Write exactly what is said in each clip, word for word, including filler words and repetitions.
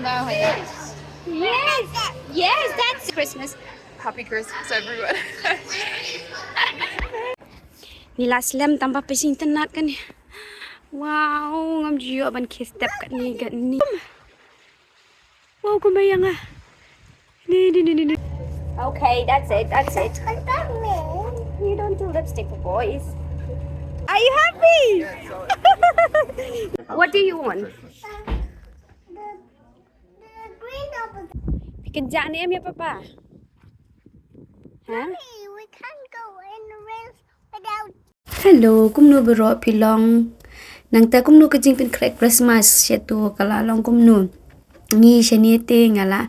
Yes, yes, that's Christmas. Happy Christmas, everyone. Ngi la slem tang ba phi sngewtynnat kane. Wow, ngam ju ïoh ban khie step kane kane. Wow, kumba ïa nga. Ni, ni, ni, ni, ni. Okay, that's it, that's it. You don't do lipstick for boys. Are you happy? What do you want? Phi kynjah ne em ïa papa? Ha? Mommy, we can't go in the rails without. Hello, kumno baroh phi long? Nangta kumno ka jingpynkhreh Christmas sha tu, ka la long kumno? Ngi shane te nga la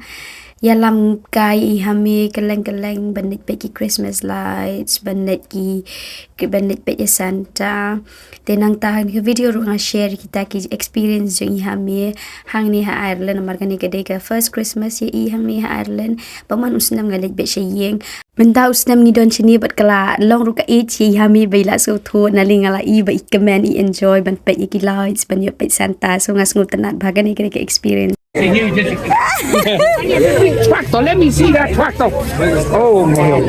ïalam kai i Hami kylleng kylleng ban leit peit ki Christmas lights, ban leit ki, ki ban leit peit ïa Santa. Te nangta ha kane ka video ruh nga share kita ki experience jong i Hami hangne ha Ireland, namar kane ka dei ka first Christmas ïa i hangne ha Ireland. Bymman u snem nga leit beit sha ïing. Mynta u snem ngi don shane bad ka la long ruh ka age ïa i Hami ba i la sngewthuh, na lei nga la i ba i kmen, i enjoy ban peit ïa ki lights, ban ïoh peit Santa. So nga sngewtynnat bha kane, kane ka experience. Tractor, let me see that tractor. Oh my.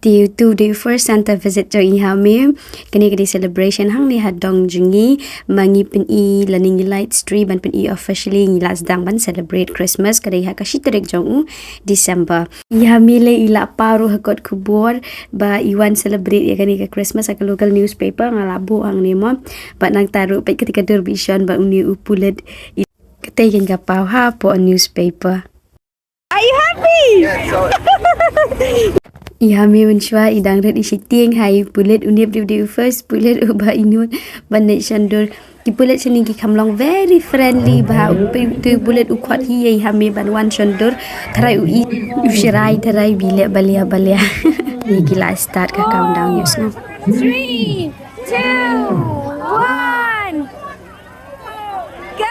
Te utu u dei u first Santa visit jong i Hami. Kane ka dei celebration hangne ha dong jong ngi. Ma ngi pyni lane ngi light tree ban pyni officially, ngi la sdang ban celebrate Christmas ka dei ha ka shi tarik jong u December. I Hami lei i la paw ruh ha kot khubor ba i wan celebrate ïa kane ka Christmas ha ka local newspaper, nga la buh hangne mo. Bad nangta ruh peit kata ka dur ba i shon bad une u pulit. Katei kein ka paw hapoh newspaper. Are you happy? I Hami mynshuwa i dang rit, i shiteng ha i pulit, une u dei u first pulit uba i nud ban leit shon dur. Ki pulit shane ki kham long very friendly bha. U pu-, utu u pulit u khot hi ïa i Hami ban wan shon dur. Tharai u i, u shrai tharai, bile balia balia. Ngi ki la start ka countdown, ïohsngew. Three, two, one. Go!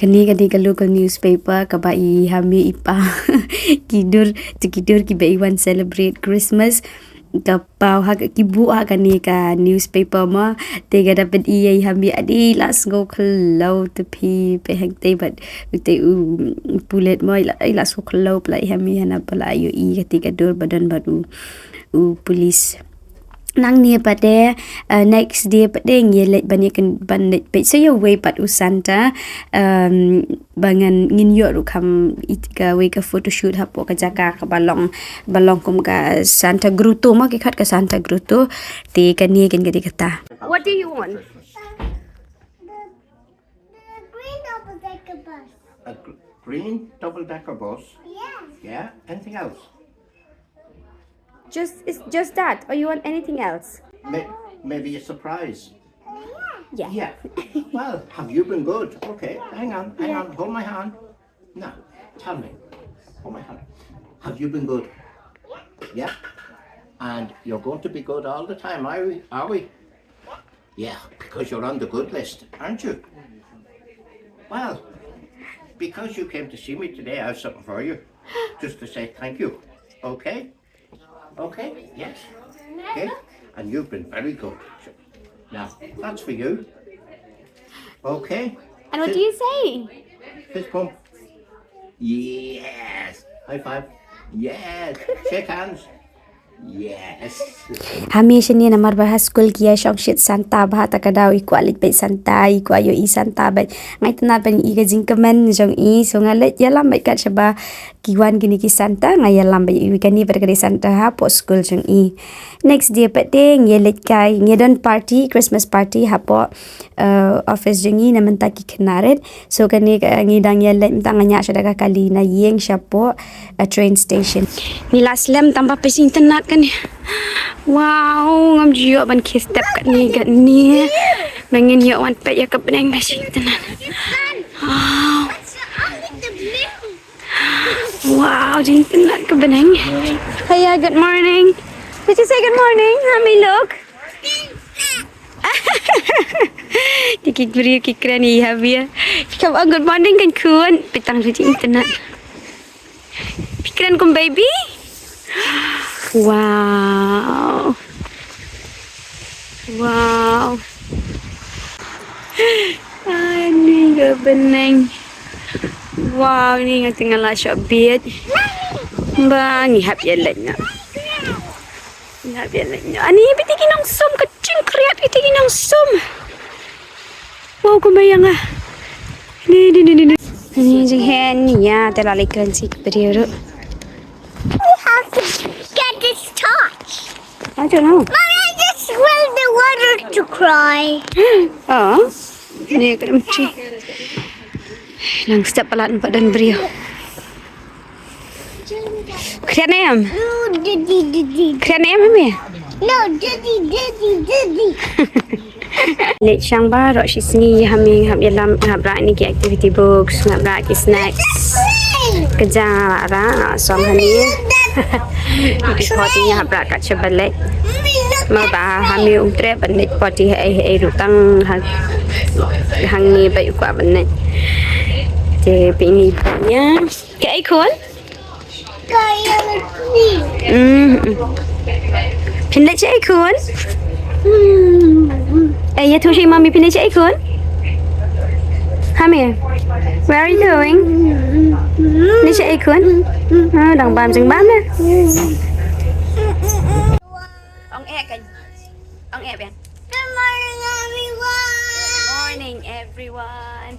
Kane ka dei ka local newspaper kaba i Hami i paw. Ki dur, tu ki dur kiba i wan celebrate Christmas. Ka paw ha ka, ki buh ha kane ka newspaper mo. Te ka dap ban ïa i Hami, ade i la sngew khlaw te phi, phi hangtei bad utei u pulit mo, i la, i la sngew khlaw palat i Hami hana ba la ïohi kata ka dur ba don bad u, u police. Nangne pat de, uh, next day pat de ngi leit ban ïa kyn-, ban leit peit sa ïa uwei pat u Santa, um, ba ngan, ngin ïoh ruh kham ïa kawei ka photoshoot hapoh ka jaka kaba long, ba long kum ka Santa Grotto mo, ki khot ka Santa Grotto. Te kane kein ka dei kata. What do you want? The, the green double decker bus. A gr-, green double decker bus? Yeah. Yeah. Anything else? Just, it's just that, or you want anything else? May-, maybe a surprise. Yeah. Yeah. Well, have you been good? Okay, hang on, hang on, hold my hand. Now, tell me, hold my hand. Have you been good? Yeah? And you're going to be good all the time, are we? Are we? Yeah, because you're on the good list, aren't you? Well, because you came to see me today, I have something for you. Just to say thank you. Okay? Okay? Yes? Okay? And you've been very good. Now, that's for you. Okay? And what do you say? Fist bump. Yes. High five. Yes. Shake hands. Yes. Hami shane namar ba ha skul ki ïa shong shit Santa bha, ta ka daw i kwah leit peit Santa, i kwah ïohi Santa bha. Nga itynnad ban i ka jingkmen jong i, so nga leit ïalam bha kat shaba ki wan kine ki Santa, nga ïalam bha i kane bha ka dei Santa hapoh skul jong i. Next day pat de ngi leit kai, ngi don party, Christmas party hapoh, uh, office jong i, na mynta ki khynnah rit. So kane ka ngi dang ïa leit mynta, nga ñiah sha da ka kali na ïing shapoh, uh, train station. Ngi la slem tang ba phi sngewtynnat kane. Wow, ngam ju ïoh ban khie step kane kane. Ba ngin ïoh wan peit ïa ka bneng, phi sngewtynnat. Wow. Wow, jingtynnat ka bneng. Hiya, good morning. Did you say good morning? Let me look. Te ki briew ki kren ïa ha bia. Phi kham ong good morning kan khun. Phi tang shu jingïeit. Phi kren kum baby. Wow. Wow. Ani ka bneng. Wow, ni nga tang la shah biet. Ba ngi hap ïa leit na. Ngi hap ïa leit na. Ani phi te ki nongsum ka jingkriat phi te ki nongsum. Wow, kumba ïa nga. Ni ni ni ni. Ni jinghen ni ïa te la leit kren shi ka briew ruh. We have to get this torch. I don't know. Mommy, I just want the water to cry. Oh. Ni ka dam chi. Nang step palat pat don briew. Kriat ne em? No, didi, didi. Kriat ne em me? No, didi, didi, didi. Leit shang baroh shi sngi ha me, hap ïalam, hap rah ni ki activity books, hap rah ki snacks. Ka jaka la rah song hani. Ki poti hap rah ka cha balek. Ma ba ha me um treh ban leit poti ha ei ei ruh tang ha, hangne ba u kwah ban leit. Te pini nya. Ka ei khun? Ka ei khun? Mm. Phin leit shaei khun? Mm. Ei, ïathuh sha i mummy phin leit shaei khun? Ha me? Where are you going? Leit shaei khun? Ah, dang bam jingbam na. Ong eh kan. Ong eh biang. Good morning, everyone. Morning, everyone.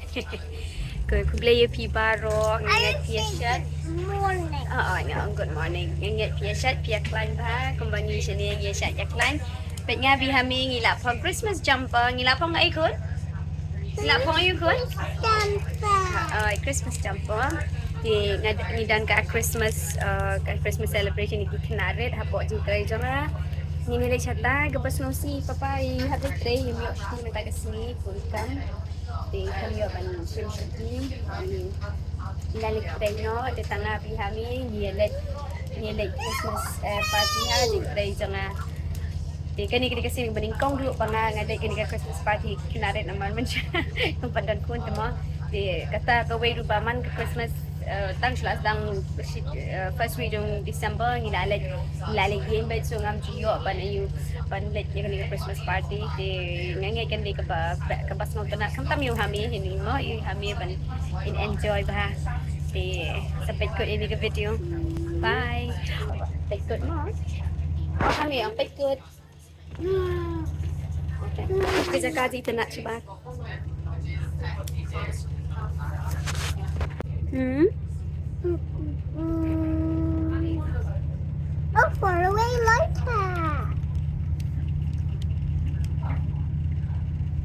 Khublei ïa phi baroh, nga ngeit phi ïa shat. Morning. Oh, oh, nga ong good morning. Nga ngeit phi ïa shat, phi ïa khlaiñ bha, kumba ngi shane ngi ïa shat ïa khlaiñ. Peit nga bad ha me ngi la phong Christmas jumper, ngi la phong ei khun? Ngi la phong ei khun? Jumper. Oh, Christmas jumper. Te nga ngi don ka Christmas, uh, ka Christmas celebration ïa ki khynnah rit hapoh jingtrei jong nga. Ngin ïa leit shata, kaba sngewsih papa i hap leit trei, i ïoh shuti mynta ka sngi, full time. Te kam ïoh ban shim shuti. Ngi la leit trei noh, te tang nga bad ha me ngi ïa leit, ngi ïa leit Christmas, eh, party ha jingtrei jong nga. Te kane ka dei ka sien ba nyngkong ruh ba nga nga leit kane ka Christmas party, khynnah rit namar mynta kam pat don khun te mo. Te kata kawei ruh ba man ka Christmas, eh, tang shu la sdang, eh, first week jong December ngi la leit, ngi la leit ïeng beit, so ngam ju ïoh ban ïa u ban leit ïa kane ka Christmas party. Te nga ngeit kan dei kaba, kaba sngewtynnat khamtam ïa u ha me hi ni mo, ïa u ha me ban in enjoy bha. Te sa peit kut ïa kane ka video. Bye. Peit kut mo. Ha me ong peit kut. Ka jaka ji tynat shi ba. Hmm? Oh, far away like that.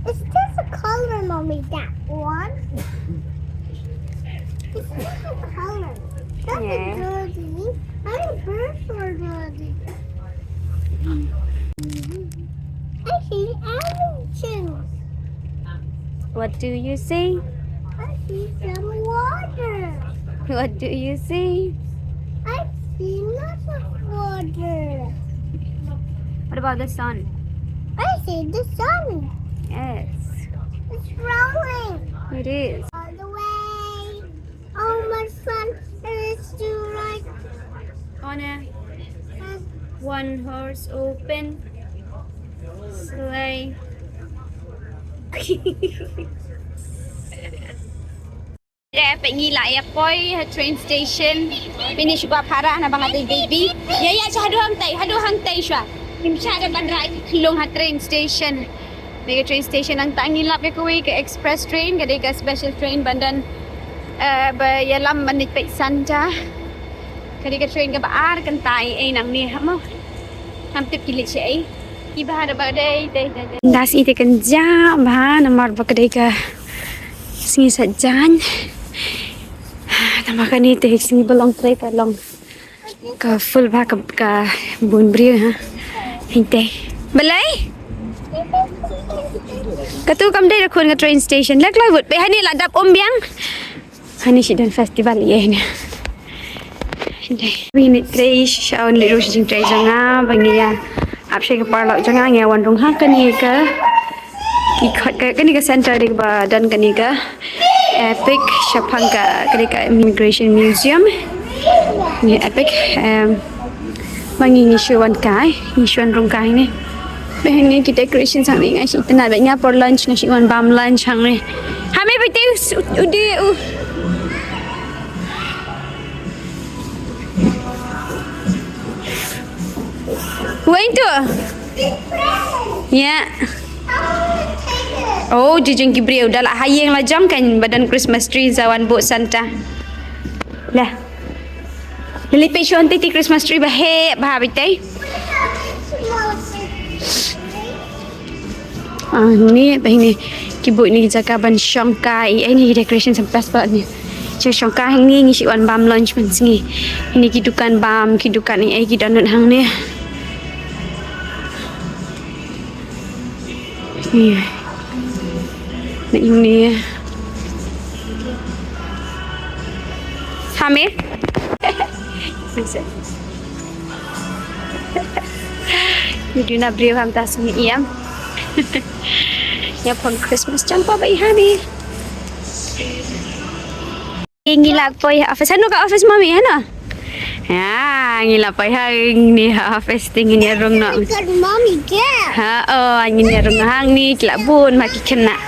It's just a color, Mommy, that one. It's just a color. That's a, yeah, dirty. I'm a bird for dirty. I see animals. What do you see? I see some water. What do you see? I see lots of water. What about the sun? I see the sun. Yes. It's rolling. It is. All the way. Oh, my son is too right. On a one horse open sleigh. Te peit ngi la ïa poi ha train station. Peit ngi shu kwah para na ba nga dei baby. Ïa ïa sha haduh hangtai, haduh hangtai shuwa. Ngim shah da ban rah ki khlung ha train station. Dei ka train station nangta ngi lap ïa kawei ka express train, ka dei ka special train ban don, eh, ba ïalam ban leit peit Santa. Ka dei ka train kaba ar kynta ei ei nangne ha mo. Ngam tip ki leit shaei. Ki bha da ba dei dei dei dei. Nda sngi te kynjah bha namar ba ka dei ka sngi Saitjaiñ. Tangba kane te sngi ba long trei ka long. Ka full bha ka, ka bun briew ha. Hynte. Balei? Katu kam dei da khun ka train station. Lek lai wut. Peit hani la dap um biang. Hani shi don festival ïa ni. Hynte. Ngi trei shisha un leit ruh sha jingtrei jong nga ba ngi ïa ap sha ka paralok jong nga ngi ïa wan rung ha kane ka Ki khot ka, kane ka center dei ba don kane ka Epic shaphang ka, kane ka Immigration Museum. Ni Epic, em, ma ngi ngi shu wan kai, ngi shu wan rung kai ne. Ba hangne ki decoration hangne nga shu itynnad, ba nga por lunch nga shu wan bam lunch hangne. Ha me piti u di u. Wei tu. Ya. Oh, jujung ki briew da la ha ïing la jong kan ba don Christmas tree, sa wan buh Santa. Lah. Lili pe shon ti ti Christmas tree ba heh ba ha bitai. Ah, ni ba ni ki buh ni jaka ban shong kai, eh, ni decoration sa best part ni. Cha shong kai hangne ngi shu wan bam lunch mynsngi. Ni ki dukan bam, ki dukan ni, eh, ki donut hangne. Ni. Na ini. Ha me. Ni duna briew ham ta sini iam. Ya pon Christmas jumpa ba i ha me. Ngi la poi ha office. Hano ka office mommy, hano? Ha, ngi la poi hangne ha office te ngin ïa rung noh. Good mommy girl. Ha, oh, ngin ïa rung hangne, ki la bun ma ki khynnah.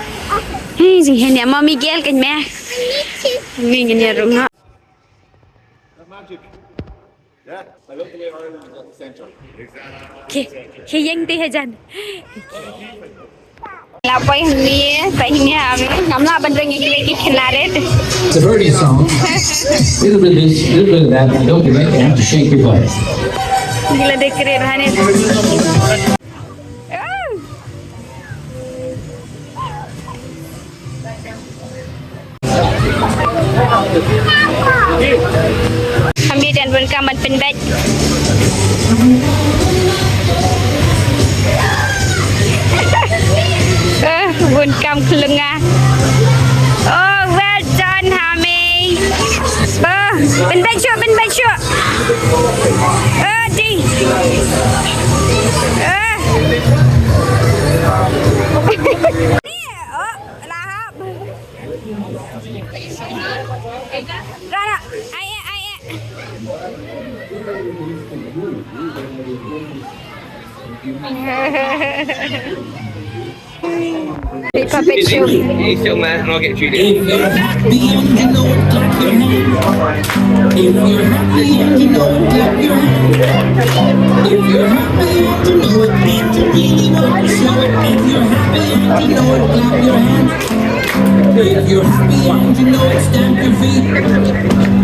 Hi, jinghian ïa mommy girl kan me. Ngi ngin ïa rung noh. Ki, ki ïeng te hajan. La poi hangne, poi hangne ha me. Ngam lah ban rung ïa kiwei ki khynnah rit. It's a Verdi song. Little bit of this, little bit of that. And don't be late, you have to shake your butt. Gila deh keren hangne. Ah. Hamid dan bun kam ban pynbeit. Eh, bun kam klunga. Oh, well done, Hami. Oh, pynbeit shuh, pynbeit shuh. Oh, di. Oh. Ni, oh, lahap. Rara, ai, ai, ai. Big puppet show. You still man, and I'll get Judy. If you're happy and you know it, clap your hands. If you're happy and you know it, clap your hands. If you're happy and you know it, and you really want to show it. If you're happy and you know it, clap your hands. If you're happy and you know it, stamp your feet.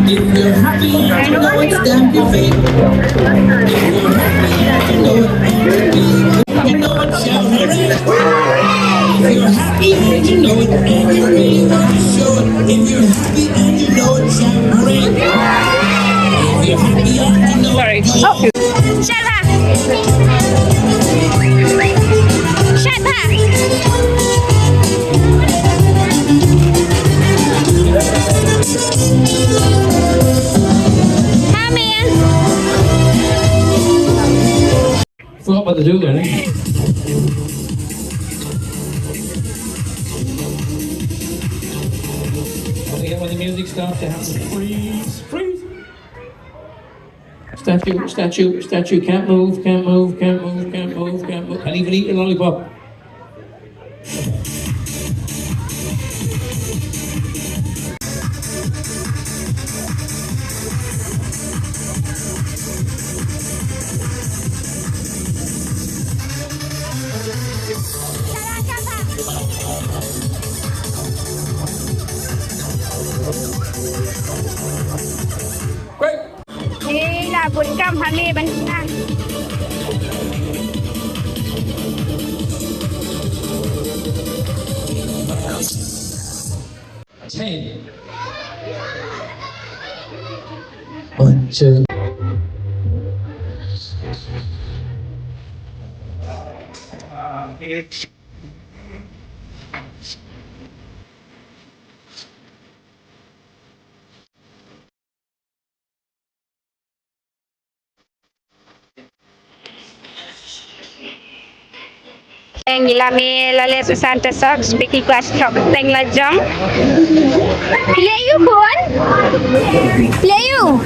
If you're happy and you know it, stamp your feet. If you're happy and you know it, and you really want to know it, shout hooray. If you're happy and you know it, and you really want to show it. If you're happy and you know it, shout hooray. If you're happy and you know it, sorry. Oh. Shut up. Shut up. Hi, man. Forgot what to do, I think. I think when the music starts, you have to freeze, freeze. Statue, statue, statue, can't move, can't move, can't move, can't move, can't move, can't even eat a lollipop. Great. Ni la bun kam ha ngi ban nang. Ten. One, two. Eng ila me la le Santa Socks, biki kwas chok teng la jong. Play you, Khun? Play you?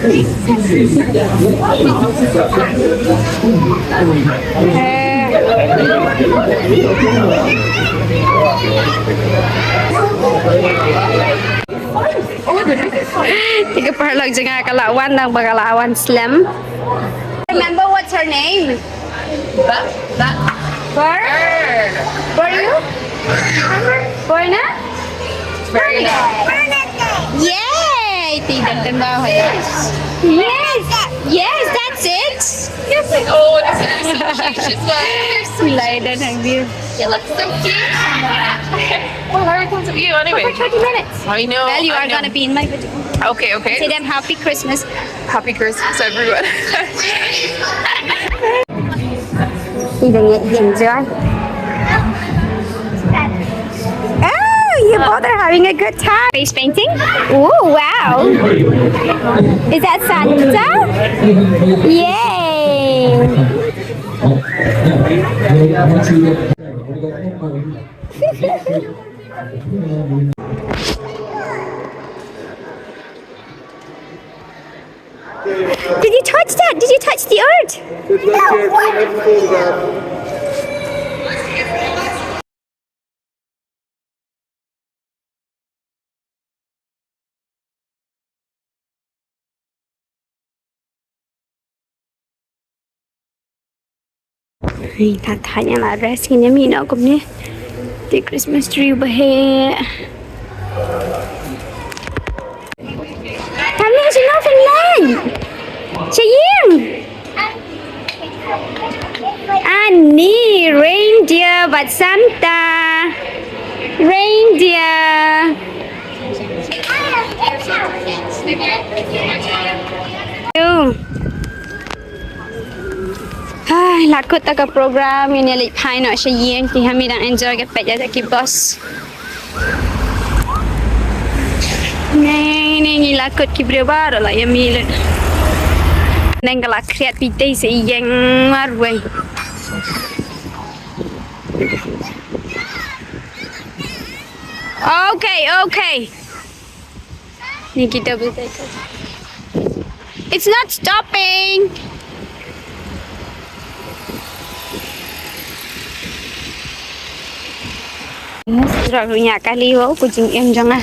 Eh. Te ka paralok jong nga ka la wan, nang ba ka la wan slem. Remember what's her name? Ba-, ba-, Ber? Ber. Ber you? Berna? Bernadette. Yay! Te dang kan ba ho ya. Yes! Yes, that's it! Yes, like, oh, this is so cute. She's like, so cute. Lai dan hang view. You look so cute. Well, how are things with you anyway? For twenty minutes. I know. Well, you I are know. Gonna be in my video. Okay, okay. Say them happy Christmas. Happy Christmas, everyone. He's enjoy. Oh, you both are having a good time. Face painting? Oh, wow. Is that Santa? Yay. Did you touch that? Did you touch the earth? Ai, ta thait ïa la rest, ngin ïa mih noh kumne. Te Christmas tree uba heh. Tam ne sha Newfoundland. Sha ïing. Ani reindeer bad Santa. Reindeer. Yo. Ai, la kut ta ka program, ngin ïa leit phai noh sha ïing, te ha mi dang enjoy ka peit ïa ki bus. Ngi, ngi, ngi la kut ki briew baroh la ïa mih lut. Neng ka la khriat phi tei sa ïeng marwei. Okay, okay. Niki double take. It's not stopping. Yes, rah ruh ïa kali, wow, ku jingim jong nga.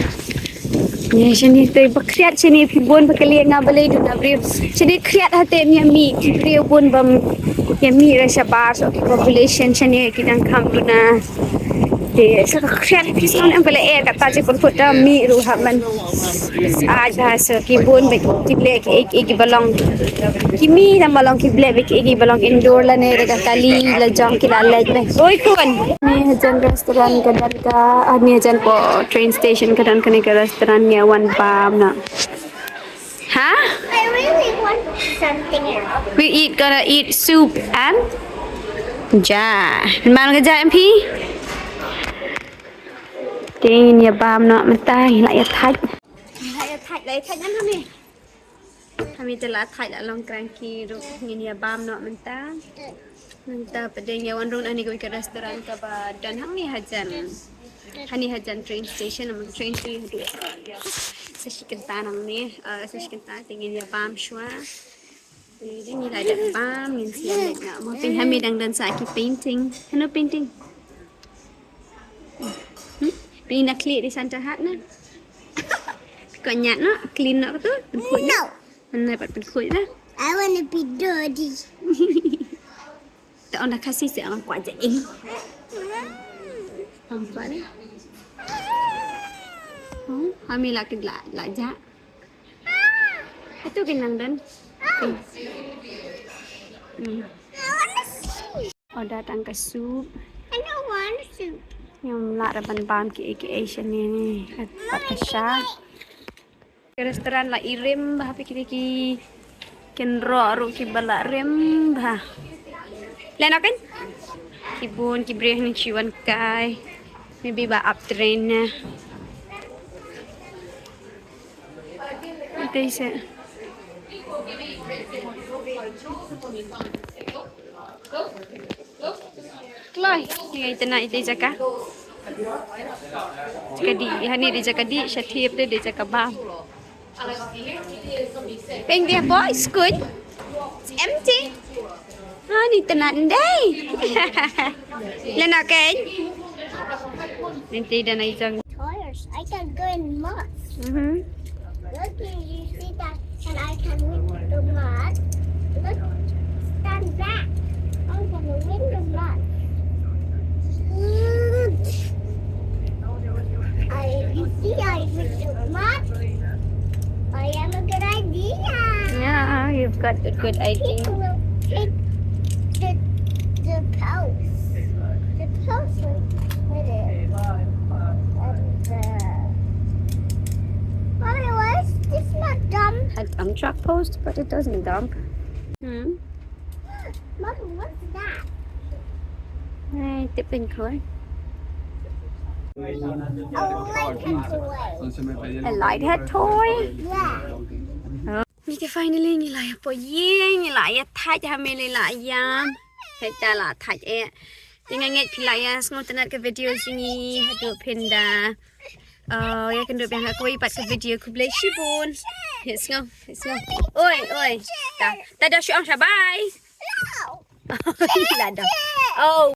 Ye, shane te ba khriat shane phi bun ba kali nga balei duna briew. Shane khriat hate ym ïa mih briew bun bym ïa mih ra shabar, so population shane ki dang kham duna. Te sa ka khriat phi sngewbha em pala eh kata chi pun put da mih ruh ha man. Sa ja sa ki bun ba ki leh ki, ki, ki ba long. Ki mih da ba long ki leh ba ki, ki ba long indoor lane da ka kali la jong ki la leh ba. Oi khun. Ni hajan restaurant ka don ka, ah, ni hajan po train station ka don kane ka restaurant, ngi wan bam noh. Ha? I really want something else. We eat, gonna eat soup and ja. Man ka ja M P? Te ngin ïa bam noh mynta, la ïa thait. La ïa thait, la ïa thait nam ha mi. Ha mi te la thait la long kranki ruh, ngin ïa bam noh mynta. Mynta pat dang ïa wan rung na kane ka restaurant kaba don hangne hajan. Hangne hajan train station, namar train station haduh. Sa shi kynta nangne, eh, sa shi kynta te ngin ïa bam shuwa. Te dang ngi la dep bam, ngin sa ïa leit noh. Mo pyn ha mi dang don sa ki painting. Hano painting? Hmm? Pyn na khlieh dei Santa hat na. Ko ñiad noh, clean noh kato, pynkhuid noh. No. Mynta pat pynkhuid noh. I wanna be dirty. Te ong da Khasi seh, ong kwah ja ing. Ong kwah de. Oh, ha mi la ki la, la ja. Ito ki nang don. Hmm. I wanna see. Order tang ka soup. I don't want soup. Ngam lah ra ban bam kiei kiei shane. Pat ka sha. Ka restaurant la irim bha, phi kine ki kynroh ruh kiba la rim bha. Leh noh kan? Ki bun ki briew hangne shu wan kai. Maybe ba ap train na. Ite se. Oi, ngi tana ite jaka. Jaka di, hani di jaka di, shatip di, di jaka bam. Peng dia boy, school. It's empty. Hani tana ndai. Lena ken. Nanti dan ai jang. Tires. I can go in mud. Mhm. Look, you see that, and I can win the mud. Look, stand back. I'm gonna win the mud. I, you see, I win the mud. I am a good idea. Yeah, you've got a good idea. People will take the, the post. The post will put it on the, Mommy, why is this not dump? A dump truck post, but it doesn't dump. Hmm? Mommy, what's that? Hey, tipping toy. A light head toy. A light head toy? Yeah. Ngi te finally ngi la ïa poi ïing, ngi la ïa thait ha me lei la ïam. Heta la thait eh. Te nga ngeit phi la ïa sngewtynnat ka video jong ngi haduh phin da. Oh, ïa kynduh biang ha kawei pat ka video, khublei shibun. Ïa sngew, ïa sngew. Oi, oi. Ta, ta da shu ong sha bye. La da. Oh,